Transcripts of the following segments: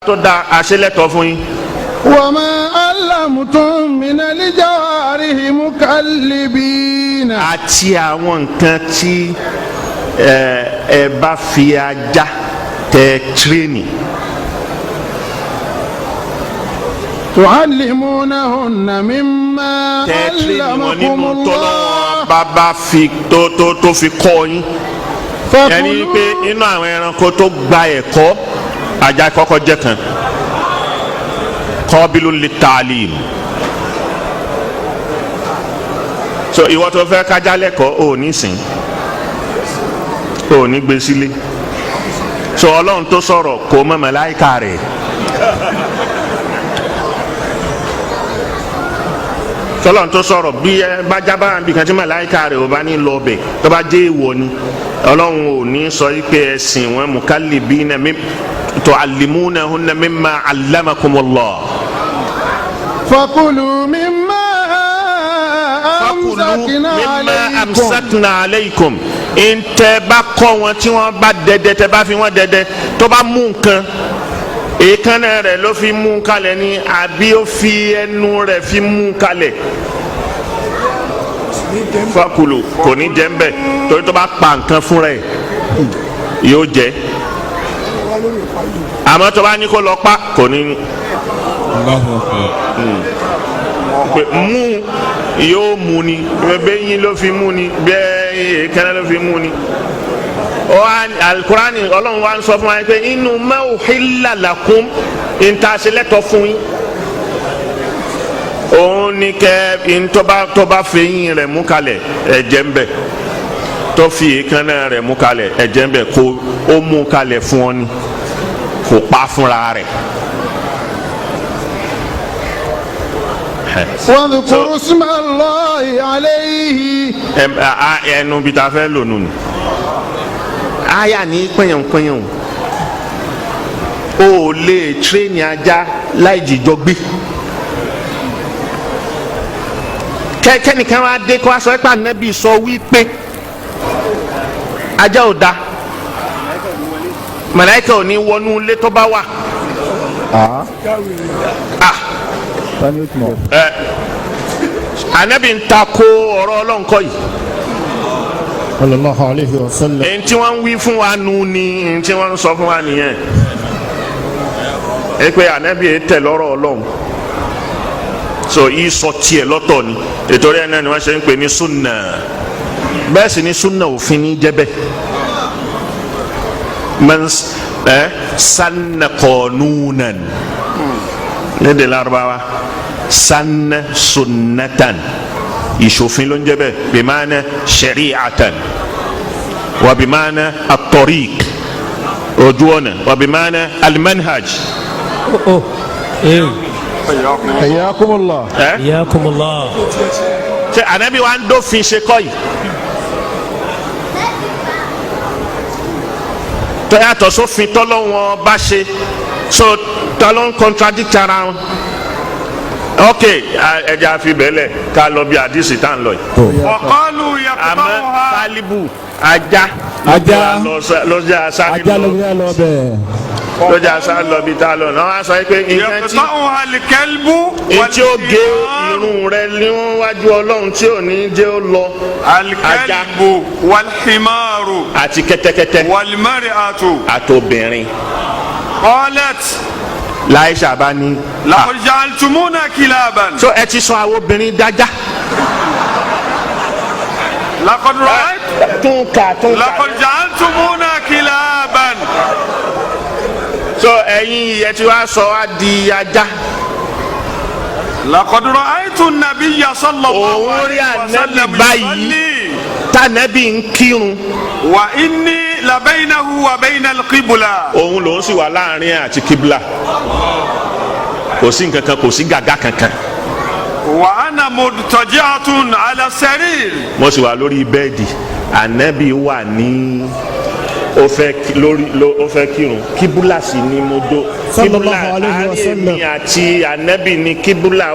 Tó da àṣelẹ́tọ̀ fún yín. وما علمتم من الجوارح مكلبين. Àti àwọn nǹkan tí ẹ bá fi ajá tẹ tírénì. تعلمونهن مما Tẹ tírénì wọn علمكم nínú الله. tọ́lọ́wọ́n bá fi tó fi kọ́ yín. Ẹni pé فكلوا inú àwọn ẹranko tó gba ẹ̀kọ́, ajá kọ́kọ́ jẹ́ kan, qabilu lit-ta'lim. So ìwọ tó fẹ́ kájá lẹ́kọ̀ọ́, ò ní sìn, ò ní gbé sílé. So Ọlọ́run tó sọ̀rọ̀ kò mọ̀ màláíkà rẹ̀. Tọ́lọ́run tó sọ̀rọ̀ bí ẹ bá jábá bí kan tí màláíkà rẹ̀ ò bá ní lọ bẹ̀, tó bá jẹ́ èèwọ̀ ni, Ọlọ́run ò ní sọ yìí pé ẹ̀sìn wọn mukallibina tu'allimunahunna mimma allamakumullah. فكلوا مما Fakulu أمسكنا mimma عليكم. amsakna aleikum. Ntẹ bá kọ́ wọn tí wọ́n bá dẹdẹ, tẹ bá fi wọ́n dẹdẹ, tó bá mú nǹkan, èékánná rẹ̀ ló fi mú kalẹ̀ ni àbí ó fi ẹnu rẹ̀ fi mú kalẹ̀, fakulu, kò ní jẹ ń bẹ, torí tó bá pa nǹkan fúnra ẹ̀ yóò jẹ, àmọ́ tó bá ní kó lọ pa, kò ní pé mú, yóò mú ni, bẹ́ẹ̀ yín ló fi mú ni, bẹ́ẹ̀ èékánná ló fi mú ni. Alukurani Ọlọ́run wa ń sọ fún wa pé inú ma uhilla lakum, ntaṣelẹ́tọ̀ fún yín, òun ni kẹ ntọ́ba tọ́ba fẹ́yìn rẹ̀ mú kalẹ̀, ẹ̀jẹ̀ ń bẹ, tó fi èékánná rẹ̀ mú kalẹ̀, ẹ̀jẹ̀ ń bẹ, kó ó mú kalẹ̀ fún ọ ni, kò pa fúnra rẹ̀. واذكروا اسم الله عليه. Ẹnu bí ta fẹ́ lò nù ni aya ní pẹ́yànpẹ́yàn, o ò lè tírénì ajá láì jìjọ gbé. Kẹ́nìkan wá dé kó wá sọ pé Ànábì sọ wípé ajá ò da, màláíkà ò ní wọnú ilé tó bá wà. Ah, ẹ Ànábì ń ta ko ọ̀rọ̀ ọlọ́nkọ́ yìí. Sallallahu alayhi wa sallam. Èyí tí wọ́n ń wí fún wa nu ni, èyí tí wọ́n ń sọ fún wa nìyẹn, ẹ pé Ànábì yẹn tẹ̀ lọ́rọ̀ Ọlọ́run, so ìsọ tiẹ̀ lọ́tọ̀ ni. Ètò rẹ̀ náà ni wọ́n ṣe ń pè ní sunna. Bẹ́ẹ̀ sì ni sunna òfin ní jẹ́bẹ̀ man sanna qanunan lédè Lárúbáwá, sanna sunnatan, ìṣòfin ló ń jẹ́ bẹ́ẹ̀, bimaana shari'atan wa bimaana at-tariq, ojú ọ̀nà, wa bimaana al-manhaj. Oh, eh. حياكم الله. Ẹ Iyakumullah. ṣe Ànábì wa ń dófin ṣe kọ́ yìí tó yàtọ̀ sófin tọ́lọ́wọ́n bá ṣe, so tọ́lọ́ ń contradict ara wọn. Ok, ẹ jẹ́ àfi bẹ́lẹ̀ ká lọ bí àdìsí tá à ń lọ yìí. وقالوا Àmọ́ يقطعها. Tálíbù ajá. Ajá. Lọ́jà sáré Ajá ló ń lọ bẹ́ẹ̀. Lọ́jà sáré lọ bí tá a lọ náà wọ́n á sọ pé nǹkan tí يقطعها الكلب. tí ó gé والحمار. irun rẹ níwájú Ọlọ́run tí ò ní jẹ́ ó lọ, ajá. الكلب والحمار. Àti kẹ́tẹ́kẹ́tẹ́. والمرأة. Àtobìnrin. قالت: Láìsà bá ní. لقد جعلتمونا كلابا. So ẹ ti sọ àwọn obìnrin dájá. لقد رأيت. Tún kà, tún kà. لقد جعلتمونا كلابا. So ẹ̀yin ẹ ti wá sọ wá di ajá. لقد رأيت النبي صلى الله Òun rí عليه وسلم Ànábì báyìí. يصلي. Tànàbí ń kírun. وإني لبينه وبين القبلة. Òun lòún sì wà láàrin àti kíbla, kò sí nǹkan kan, kò sí gàgá kankan. وأنا مضطجعة على السرير. Mo sì wà lórí bẹ́ẹ̀dì, Ànábì wà ní ó fẹ́ lórí ó fẹ́ kírun, kíbúlà sì ni mo dó. Sallallahu alayhi wa àárín sallam. èmi àti Ànábì ni kíbúlà,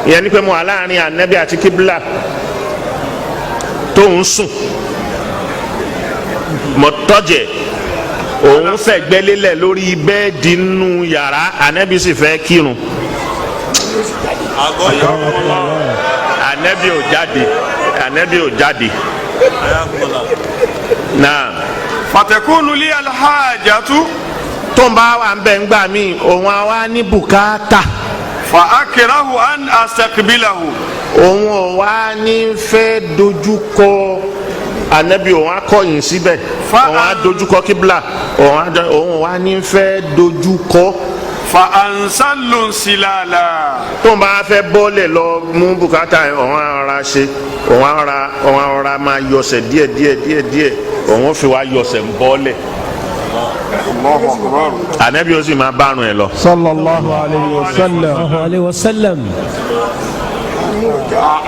ìyẹn ni pé mo wà láàrin Ànábì àti kíbúlà tó ń sùn, mo tọ́jẹ̀ Òun fẹ̀gbẹ́ lélẹ̀ lórí bẹ́ẹ̀dì nínú yàrá, anabi sì fẹ́ kírun. Anabi ò jáde, anabi ò jáde náà. فتكون لي الحاجة. Tó ń bá wà ń bẹ̀ ń gbà mí, òun á wá ní bùkátà. فأكره أن أستقبله. Òun ò wá ní fẹ́ dojúkọ anabi, òun á kọ̀yìn síbẹ̀, òun á dojúkọ kíbla, òun ò wá ní fẹ́ dojúkọ. فأنسل انسلالا. Tó ń bá fẹ́ bọ́ọ̀lẹ̀ lọ mú bùkátà yẹn, òun á rọra ṣe, òun á rọra máa yọsẹ̀ díẹ̀ díẹ̀ díẹ̀ díẹ̀, òun ó fi wá yọsẹ̀ ń bọ́ọ̀lẹ̀. الله أكبر. Anabi ó sì máa bárun ẹ̀ lọ. صلى الله عليه وسلم. Sallallahu alayhi wa sallam.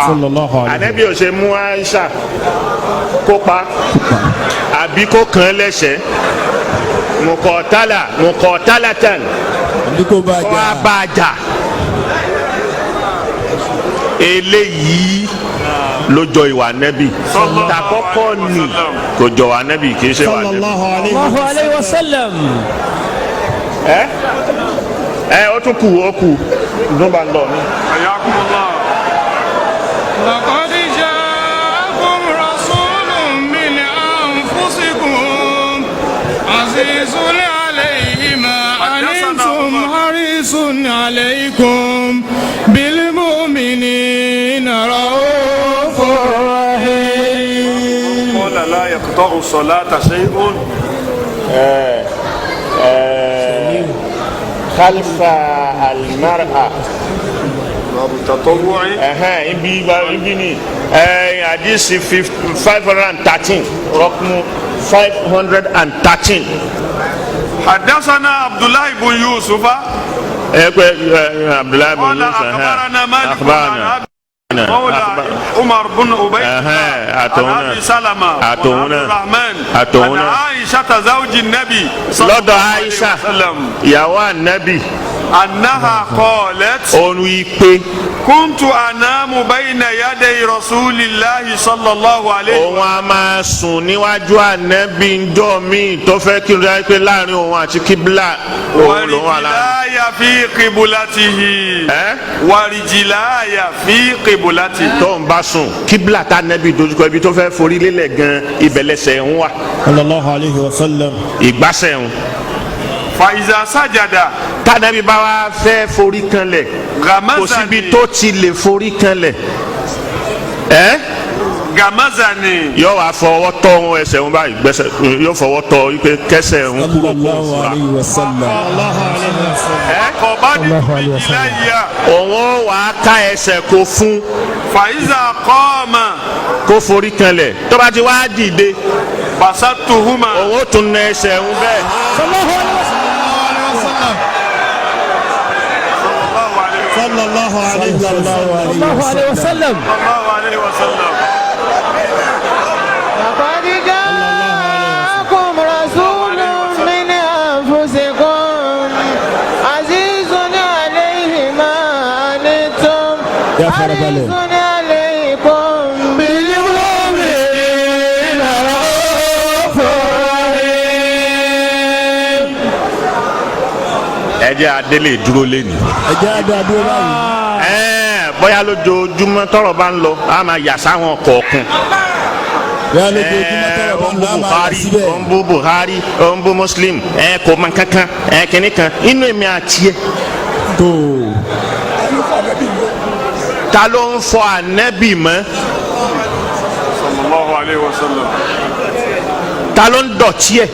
Sallallahu alayhi. Anabi ò ṣe mú Aisha kópa àbí kó kàn án lẹ́sẹ̀ mukọtala mukọtalatan. Àbí kó bá kó a jà. bá a jà. Eléyìí ló jọ ìwà anabi. Takọ́kọ́ ni kò jọ ìwà anabi, kì í ṣe ìwà anabi. Sallallahu alayhi. Sallallahu alayhi wa sallam. Ẹ ẹ, ó tún kù, ó kù ló bá ń lọ mi. حياكم الله. لقد جاءكم رسول من أنفسكم عزيز عليه ما عنتم حريص عليكم بالمؤمنين رؤوف رحيم. قال لا يقطع الصلاة شيء. خلف المرأة. باب التطوع. Ẹhẹn, ibi ni àdìsí 513, rọkùnù 513. حدثنا عبد الله بن يوسف. Ẹ pé ẹ Abdullahi bin قال Musa. أخبرنا مالك عن أخبرنا أبي مولى عمر بن عبيد أها، عن أتونا. أبي سلمة أتونا. وعبد الرحمن أتونا. عن عائشة زوج النبي صلى lọ́dọ̀ الله عليه Aisha وسلم ìyàwó anabi أنها قالت: òun wí pé كنت أنام بين يدي رسول الله صلى الله عليه òun a máa sùn níwájú anabi ńjọ́ míì tó fẹ́ kí n rẹ́ pé láàrin òun àti kíbla òun lòun wà láàrin. ورجلاي في قبلته. Ẹ́ ورجلاي في قبلته. tó ń bá sùn, kíbla tá anabi dojúkọ, ibi tó fẹ́ forí lélẹ̀ gan, ibẹ̀ lẹ́sẹ̀ ń wà. Sallallahu alayhi wa sallam. Ìgbásẹ̀ ń. فإذا سجد Tànàbí bá wa fẹ́ forí kanlẹ̀, kò síbi غمزني. tó ti lè forí kanlẹ̀ ẹ́. غمزني. Yóò wá fọwọ́ tọ́ ohun ẹsẹ̀ ń báyìí, gbẹ́sẹ̀ yóò fọwọ́ tọ́ wípé kẹsẹ̀ ń kúrò kó Sallallahu fura. alayhi wa sallam. Ẹ́. قبضت رجلي. Òun ó wàá ká ẹsẹ̀ kó fún فإذا قام kó forí kanlẹ̀, tó bá ti wá dìde, بسطتهما. òun ó tún na ẹsẹ̀ ń bẹ́ẹ̀. Sallallahu alayhi wa sallam. صلى الله عليه وسلم. Sallallahu alayhi Sallallahu alayhi wa sallam. الله عليه وسلم. لقد جاءكم رسول من أنفسكم عزيز عليه ما عنتم يا فربالي. حريص عليكم بالمؤمنين رؤوف رحيم. Ẹ jẹ́ adélé dúró lẹ́nu. Ẹ jẹ́ àdó àdúrà báyìí. Ẹ́ẹ̀, bóyá lójoojúmọ́ tọ́rọ̀ bá ń lọ, a máa yà sáwọn kọ̀ọ̀kan. Bóyá lójoojúmọ́ tọ́rọ̀ bá ń lọ, a máa yà Buhari síbẹ̀. ó ń bú Buhari, ó ń bú Muslim, ẹ kò mọ kankan, ẹ kìnnì kan inú èmi àti ẹ. Tó. Ta ló ń fọ ànẹ́bì mọ́? صلى الله عليه وسلم. Ta ló ń dọ̀tí ẹ̀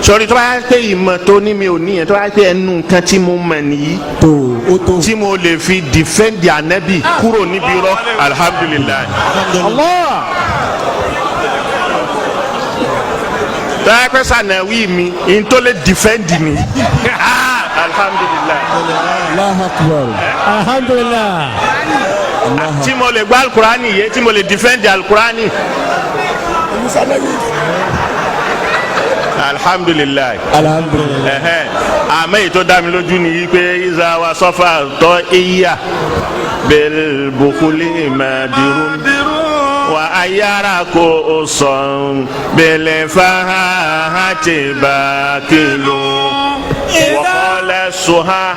sọrí? Tó bá yẹ pé ìmọ̀ tó ní mi ò ní yẹn, tó bá yẹ pé ẹnu nǹkan tí mo mọ̀ nìyí Tó ó tó. tí mo lè fi dìfẹ́ǹdì ànẹ́bì kúrò níbi irọ́, alihamudulilayi. Allah. Tó bá yẹ pé sànàwí mi n tó lè dìfẹ́ǹdì mi, alihamudulilayi. Allahu akbar. Alhamdulillah. Tí mo lè gbọ́ alukurani yé, tí mo lè dìfẹ́ǹdì alukurani, alihamudulilayi. Alhamdulillah. Ẹhẹn, àmọ́ èyí tó dá mi lójú ni wípé isa wa sọfà tọ́ iya bẹ́ẹ̀ bukuli madirun. Wa ayara ko sọ̀n bẹ̀lẹ̀ fahati bakilu. Waqala suha.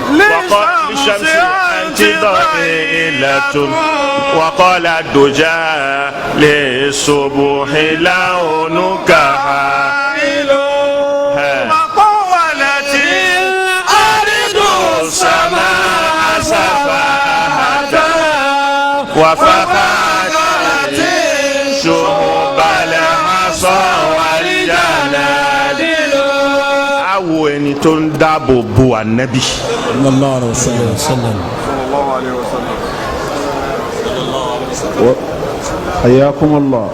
وقال للشمس أنت ضئيلة وقال الدجى للصبح لونك حائل. وقالت الأرض السماء سفاهة وفقدت شهب الحصى والجلال. Awo ẹni tó ń dáàbò bo ànábì. Sallallahu alaihi wasallam. الله عليه وسلم. Hayyakum Allah.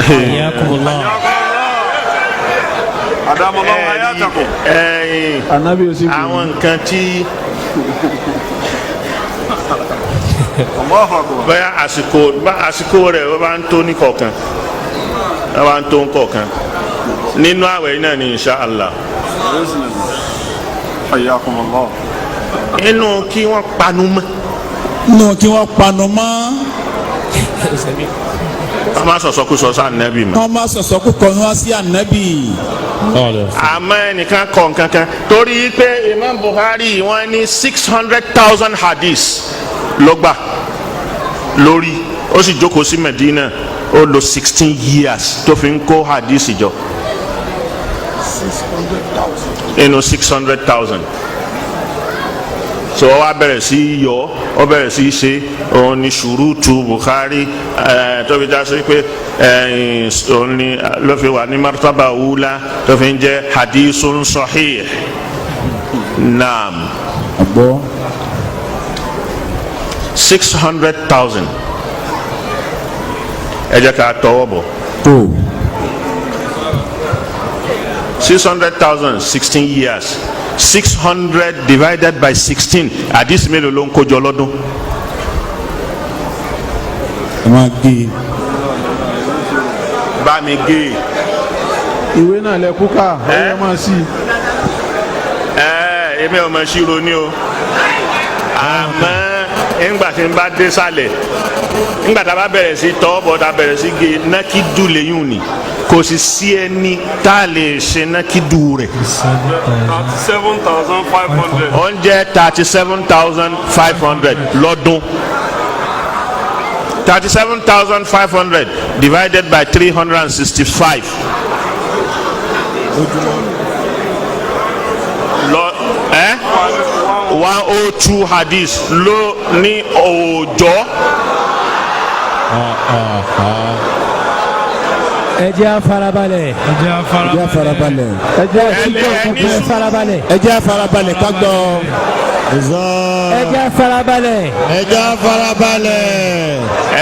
Hayyakumullah. أدام الله حياتكم. Anabi o sì bù. Àwọn nǹkan tí الله أكبر. bóyá àsìkò bá àsìkò rẹ̀ ó bá ń tó ní kọ̀ọ̀kan, ó bá ń tó ní kọ̀ọ̀kan nínú àwẹ̀ yìí náà ni insha Allah. بإذن الله. حياكم الله. Inú kí wọ́n panu mọ́, Nínú kí wọ́n panu mọ́. wọ́n má sọ̀sọ́kúsọ sí ànábì mọ́. Wọ́n má sọ̀sọ́ kúkọ ní wá sí ànábì. Àmọ́ ẹnìkan kọ̀ nǹkan kan torí pé Imam Bukhari wọ́n ní 600,000 hadith ló gbà lórí, ó sì jókòó sí Medina, ó lò 16 years tó fi ń kó hadith jọ inú 600,000. So ó wá bẹ̀rẹ̀ sí í yọ, ó bẹ̀rẹ̀ sí í ṣe òun ni ṣùrùtù Bukhari tó fi já sí pé òun ni ló fi wà ní martaba wula tó fi ń jẹ́ hadithun sahih. Naam. Àgbọ̀. 600,000, ẹ jẹ́ ká tọwọ́ bọ̀. Tó. 600,000, 16 years, 600 divided by 16, hadith mélòó ló ń kó jọ lọ́dún? Ẹ máa gé e. Bá mi gé e. Ìwé náà lẹ kú ká, ó yẹ máa sí. Ẹ èmi ò mọ ṣírò ní o, àmọ́ ńgbà tí n bá dé sálẹ̀, ńgbà tá a bá bẹ̀rẹ̀ sí tọ́ bọ̀, tá a bẹ̀rẹ̀ sí gé nákìdú lẹ́yìn ni, kò sì sí ẹni tá a lè ṣe nákìdú rẹ̀. 37,500. Ó ń jẹ́ 37,500 lọ́dún. 37,500 divided by 365 lọ ẹ 102 hadith ló ní òòjọ́. Ẹ jẹ́ á farabalẹ̀. Ẹ jẹ́ á Ẹ jẹ́ farabalẹ̀. Ẹ jẹ́ Ẹni ẹni Ẹ farabalẹ̀. Ẹ jẹ́ farabalẹ̀ ká gbọ́. Ẹ jẹ́ á farabalẹ̀. Ẹ jẹ́ farabalẹ̀.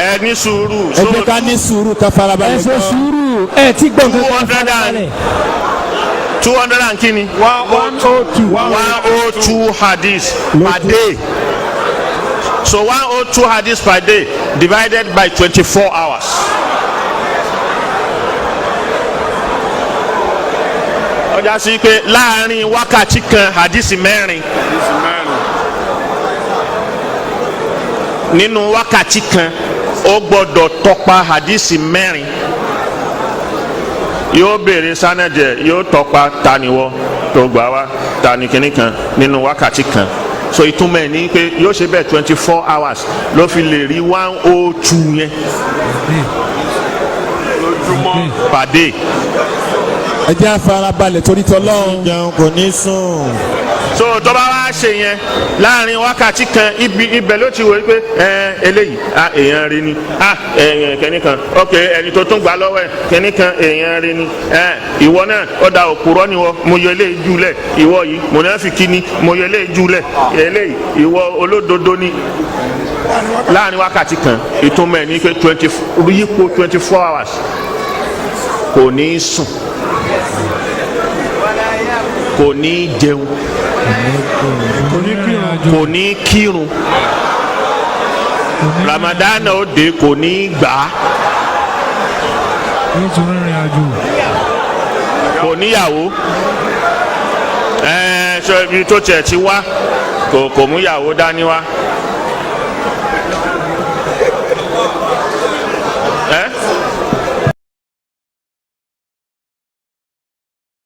Ẹ ní sùúrù. Ẹ jẹ́ ká ní sùúrù ká Ẹ farabalẹ̀ ṣe gbọ́. sùúrù. Ẹ ti gbọ́ nǹkan kan, 200 farabalẹ̀. 200 and kini? 102. 102 hadith per day. So 102 hadith per day divided by 24 hours. Ó já sí pé láàrin wákàtí kan, hadith mẹ́rin. Nínú wákàtí kan, ó gbọ́dọ̀ tọpa hadith mẹ́rin. Yóò béèrè sanadẹ, yóò tọpa taniwọ tó gbà wá, tani kìíní kan nínú wákàtí kan. So ìtumọ̀ ẹ̀ ní pé yóò ṣe bẹ́ẹ̀ 24 hours ló fi lè rí 102 yẹn pàdé. Ẹ jẹ́ farabalẹ̀ torí tọ́lọ́run. Jẹun kò ní sùn. So tó bá wá ṣe yẹn láàrin wákàtí kan, ibi ibẹ̀ ló ti wò wípé ẹ eléyìí a èèyàn rí ni, a èèyàn kẹ́ni kan, ok, ẹni tó tún gbà lọ́wọ́ ẹ kẹ́ni kan èèyàn rí ni, ẹ ìwọ náà ó da, òpùrọ́ ni wọ, mo yọ eléyìí jùlẹ̀, ìwọ yìí mùnáfíkí ni, mo yọ eléyìí jùlẹ̀, eléyìí ìwọ olódodo ni. Láàrin wákàtí kan, ìtumọ̀ ẹ̀ ní pé 20 yípo 24 hours, kò ní í sùn, kò ní í jẹun, kò ní kírun. Ramadan ó dé, kò ní gbà á. Nítorí ìrìn àjò. Kò níyàwó. Ẹẹ ṣe ibi tó tiẹ̀ ti wá. Kò mú ìyàwó dání wá.